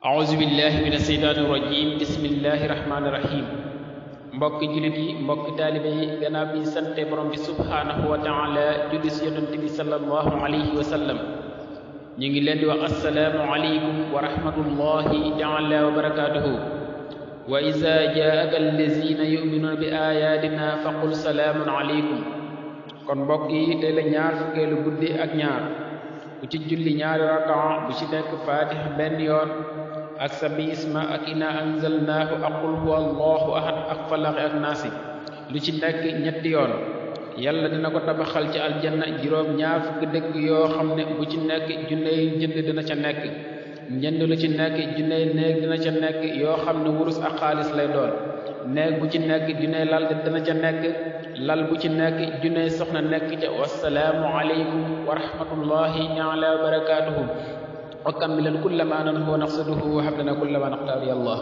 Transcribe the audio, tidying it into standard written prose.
auzu billahi min asheytaani rajim bismillahi rahmaani rahim mbokki jullit yi mbokki taalibe yi gannaaw bi sante borom bi subhaanahu wa taala julli si yonent bi sallallahu alayhi wa sallam ñu ngi leen di wax assalaamu aleykum wa rahmatullahi taala wa barakaatuhu wa iza jaaka allazina yuminuuna bi ayatina faqul salaamun aleykum kon mbokk yi tey la ñaar fukkeelu guddi ak ñaar bu ci julli ñaari rakaa bu ci nekk faatiha benn yoon ak sabbi isma ak inna anzalnaahu ak qul huwa allahu ahad ak falaxi ak naasi lu ci nekk ñetti yoon yàlla dina ko tabaxal ci aljanna juróom ñaar fukki dëkk yoo xam ne bu ci nekk junney njënd dina ca nekk njënd lu ci nekk junney néeg dina ca nekk yoo xam ne wurus ak xaalis lay doon néeg bu ci nekk junney lal dina ca nekk lal bu ci nekk junney soxna nekk ca wassalaamu aleykum wa rahmatullahi taala wa barakaatuhu wa kammilan kulla ma nanhu wa naqsiduhu wa hab lana kulla ma naqtaar ya Allah